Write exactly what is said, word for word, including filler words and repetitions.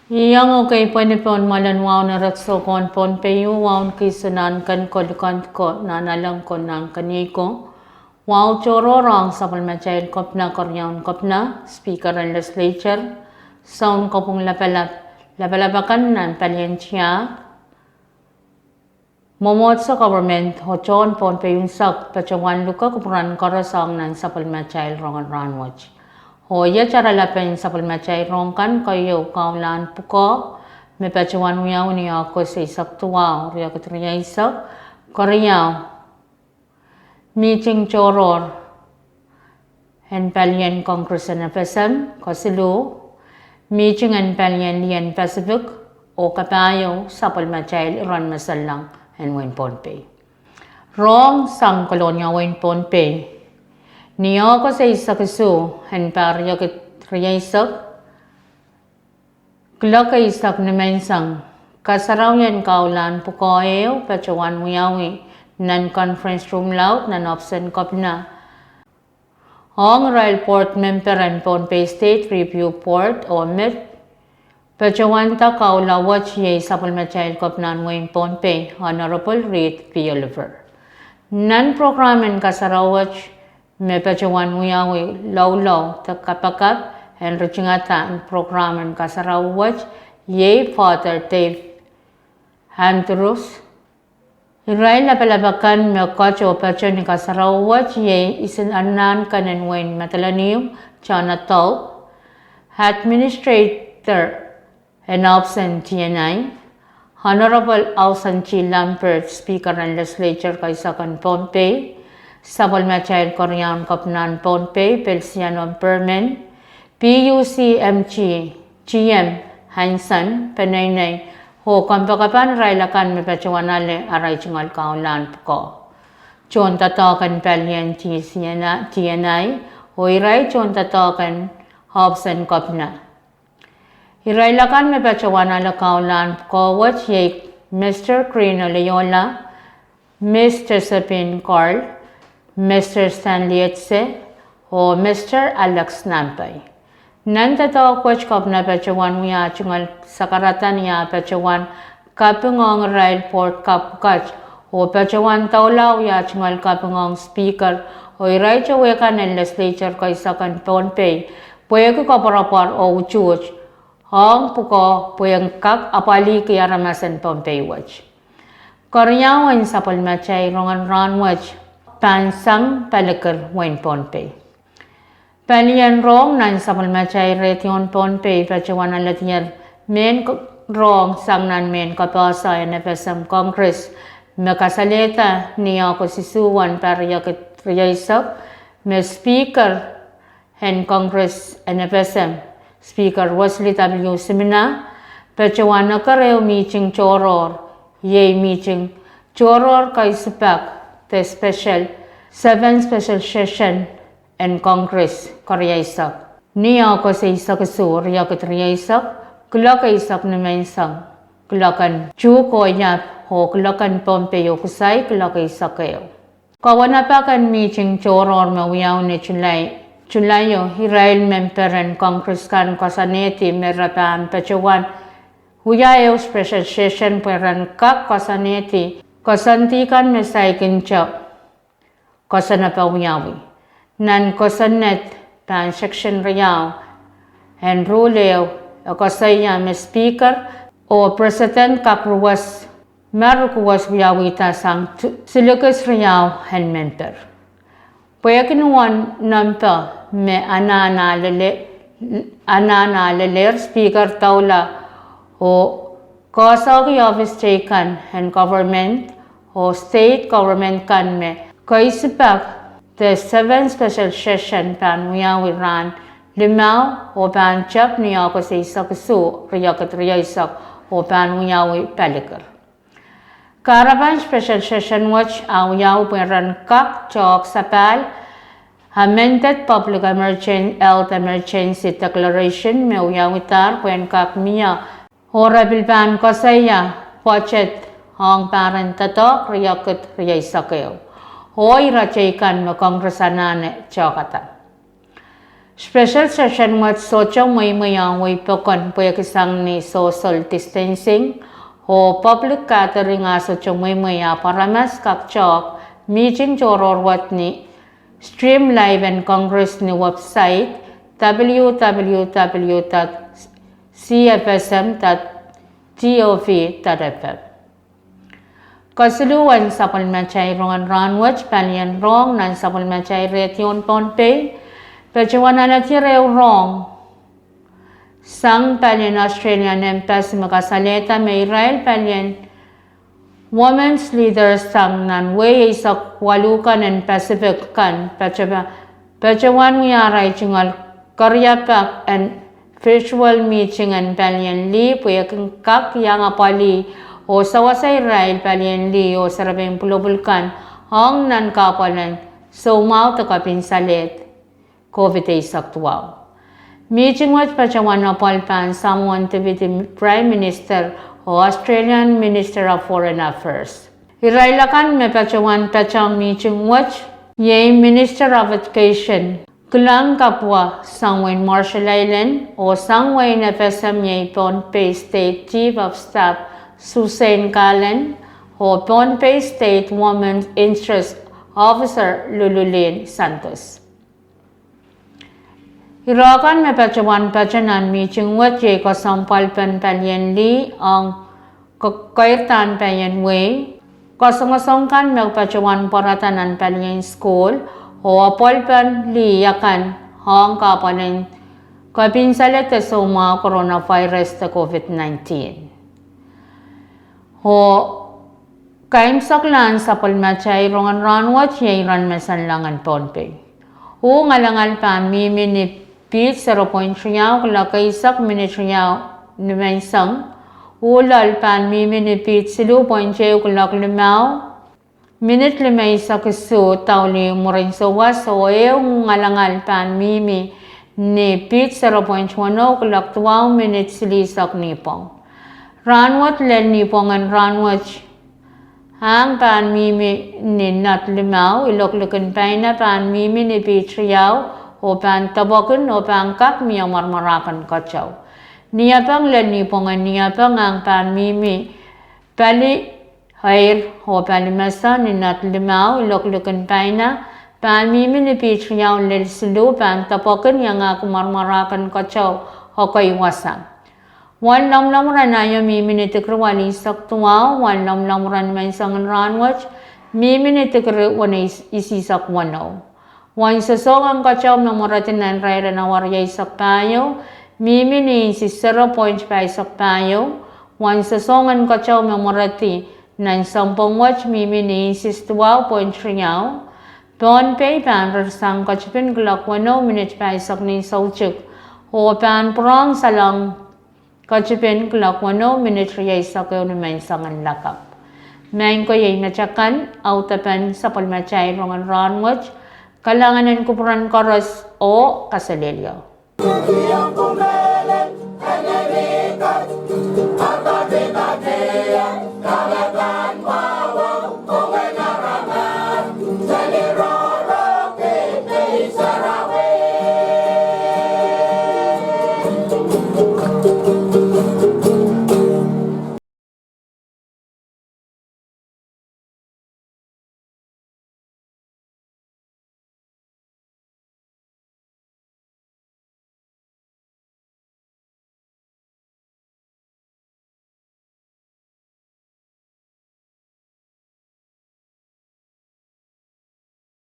Iang okei pwehn pohn mwoalen wahu en erekiso kohn Pohnpei, wahu en kisin ahn ken kolokol ko nan aleng ko nan keniei ko. Wahu tohrohr ong sapwellimatail kepina, keriaun kepina, speaker en legislature, sounkopwung lapalap, lapalap akan nan palien tiahk, mwomwohdiso, government, oh tohn Pohnpei unsek patohwan luke kupwuren koaros ong nan sapwellimatail rongen rahnwet. Oh iet oaralapen sapwellimatail rohng kan, keieu kaulahn pwukoa me patohwan wiawi ni August eisek duwau, riekid rieisek, keriau, mihting tohrohr en palien Congress en FSM, kesiluh, mihting en palien lien Pacific, oh kapahieu sapwellimatail iren me solahr en wehin Pohnpei. Rohng sang Kolonia, wehin Pohnpei, ni August eisek isuh en pahr riekid rieisek, kuloak eisek nimenseng, kasarawien kaulahn pwukoa ehu patohwan wiawi nan conference room laud nan ohpis en kepina ong irail board member en Pohnpei State Review Board, oh me patohwanda kaula wet iei sapwellimatail kepina en wehin Pohnpei, Honorable Reed P. Oliver. Nan program en kasarawi wet me patohwan wiawi, loulou de kapakap en ritingada en program en kasarawi wet iei Father Dave Andrews. Irail lapalap akan me koato patohwan ni kasarawi wet iei Isin Anahn kan en wehin Madolenihmw, John Adolph, Administrator en ohpis en TNI, Honorable Ausan T. Lambert, Speaker en Legislature keisek en Pohnpei, sapwellimatail keriaun kepina en Pohnpei, Feliciano Perman, PUC MG, TM Hanson, peneinei, oh kompoakepen irail akan me patohwan ale arail tungoal kaulahn pwukoa, tohndoadoahk en palien TNI, oh irail tohndoadoahk en ohpis en kepina. Irail akan me patohwan ale kaulahn pwukoa wet iei Mr. Green Oleola, Mr. Sabin Carl, Mr. Stanley Etse, oh Mr. Alex Nampai. Nan doadoahk wet kepina patohwan wia tungoal sakarada ni ah patohwan kaping ong irail board kapw pwukat, oh patohwan doula wia tungoal kaping ong Speaker, oh irail towe kan en Legislature keisek en Pohnpei, pwehki koapworopwor oh utuht ong pwukoa pwehn kak apwalihki aramas en Pohnpei wet. Keriau en sapwellimatail rongen rahnwet pahn sang Palikir, wehin Pohnpei. Palien rohng nan sapwellimatail redio en Pohnpei patohwan aledier mehn rohng sang nan mehn kapehse en FSM Congress me kasalehda ni August isuh en pahr riekid rieisek, me Speaker en Congress en FSM, Speaker Wesley W. Simina, patohwan eker ehu mihting tohrohr, iei mihting tohrohr kaisipak de special, seven special session en Congress kerieisek, ni August eisek isuh, riekid rieisek, kuloak eisek nimenseng, kuloak en tuhke iap, oh kuloak en Pohnpei oh Kusai kuloak eisek ehu. Kawenepak en mihting tohrohr me wiawi ni July, July o, irail member en Congress kan koasoanehdi me re pahn patohwan wia ehu special session pwe ren kak koasoanehdi koasoandi kan me saikinte kosonnepe wiawi. Nan kosonned pahn section riau en rule ehu, e koasoia me Speaker oh President kak ruwes, me ruwes wiawihda sang silikis riau en member. Pwehki uwen nempe me anahn alelehr, Speaker doula oh koasoaki ohpis teikan en government oh state government kan me kaisipak de seven special session pahn wiawi rahn limau oh pahn tep ni August eisek isuh, riekid rieisek, oh pahn wiawi Palikir. Kahrepen special session wet a wiawi pwe ren kak tehk sapahl Amended Public Emergen-, Health Emergency Declaration me wiawidahr pwehn kak mie, oh re pil pahn koasoia budget ong pahr en doadoahk riekid rieisek ehu, oh ire teikan me Congress anahne tehkada. Special session wet sohte mweimwei ong wehi pokon pwehki sang ni social distancing oh public gathering ah sohte mweimwei, ahpw aramas kak tohk meeting tohrohr wet ni stream live en Congress ni website w w w dot c f s m dot g o v dot f m. Kesiluhn sapwellimatail rongen rahnwet, palien rohng nan sapwellimatail radio en Pohnpei patohwan alehdi ehu rohng sang palien Australian Embassy me kasalehda me irail palien women's leaders sang nan wehi eisek waluh kan en Pacific kan patohwan wia arail tungoal keriapak en virtual meeting en palien lih pwehki kak iang apwalih oh sewese irail palien lih oh serepein pwulopwul kan ong nan kahpwal en soumwahu de kapinsalehd COVID eisek duwau. Meeting wet patohwan apwal pahn Samoan Deputy Prime Minister oh Australian Minister of Foreign Affairs. Irail akan me patohwan patehng meeting wet iei Minister of Education, Kilang Kabua sang wehin Marshall Islands, oh sang wehin F S M iei Pohnpei State Chief of Staff Susan Garland, oh Pohnpei State Women's Interest Officer Lululin Santos. Ire kan me patohwan pate nan meeting wet iei kesempwalpen palien lih ong keirdahnpei en wehi, kasongosong kan me patohwan pwarada nan palien sukuhl, oh apwalipen lih akan ong kahpwal en kapinsalehd de soumwahu coronavirus de COVID nineteen. Oh kaimwseklahn sapwellimatail rongen rahnwet iei iren mesen langen Pohnpei. Uh ngalangal pahn mihmi ni piht zero point riau kuloak eisek minit riau nimenseng. Uh loal pahn mihmi ni piht siluh point ehu kuloak limau minit limeisek isuh daulih mwurin souwas, oh ehu ngalangal pahn mihmi ni piht zero point wenou kuloak duwau minit silihsek nipwong. Rahnwet lel nipwongen rahnwet ahng pahn mihmi ni nat limau, iloak likin paina pahn mihmi ni piht riau, oh pahn depwekin oh pahn kak mie mwarmwarahken keteu. Niapeng lel nipwongen niapeng ahng pahn mihmi pali eir oh pali mesa ni nat limau, iloak likin paina pahn mihmi ni piht riau lel siluh, pahn depwekin iangahki mwarmwarahken keteu ekei wasa. Wen lomwlomw ren aio mihmi ni dikri walihsek duwau, wen lomwlomw ren nimenseng en rahnwet mihmi ni dikri isihsek wenou. Wen sosohng en keteu me mweredi nan irair en awa rieisek pahieu mihmi ni inches zero point pahisek pahieu. Wen sosohng en keteu me mweredi nan sounpwong wet mihmi ni inches duwau point riau. Pohnpei pahn rirsang ketipin kuloak wenou minit pahisek ni soutik, oh pahn pwurehng salong ketipin kuloak wenou minit rieisek ehu nimenseng en lakapw. Maing ko, iei met akan audepen sapwellimatail rongen rahnwet. Kalahngan en kupwuren koaros oh kaselehlie.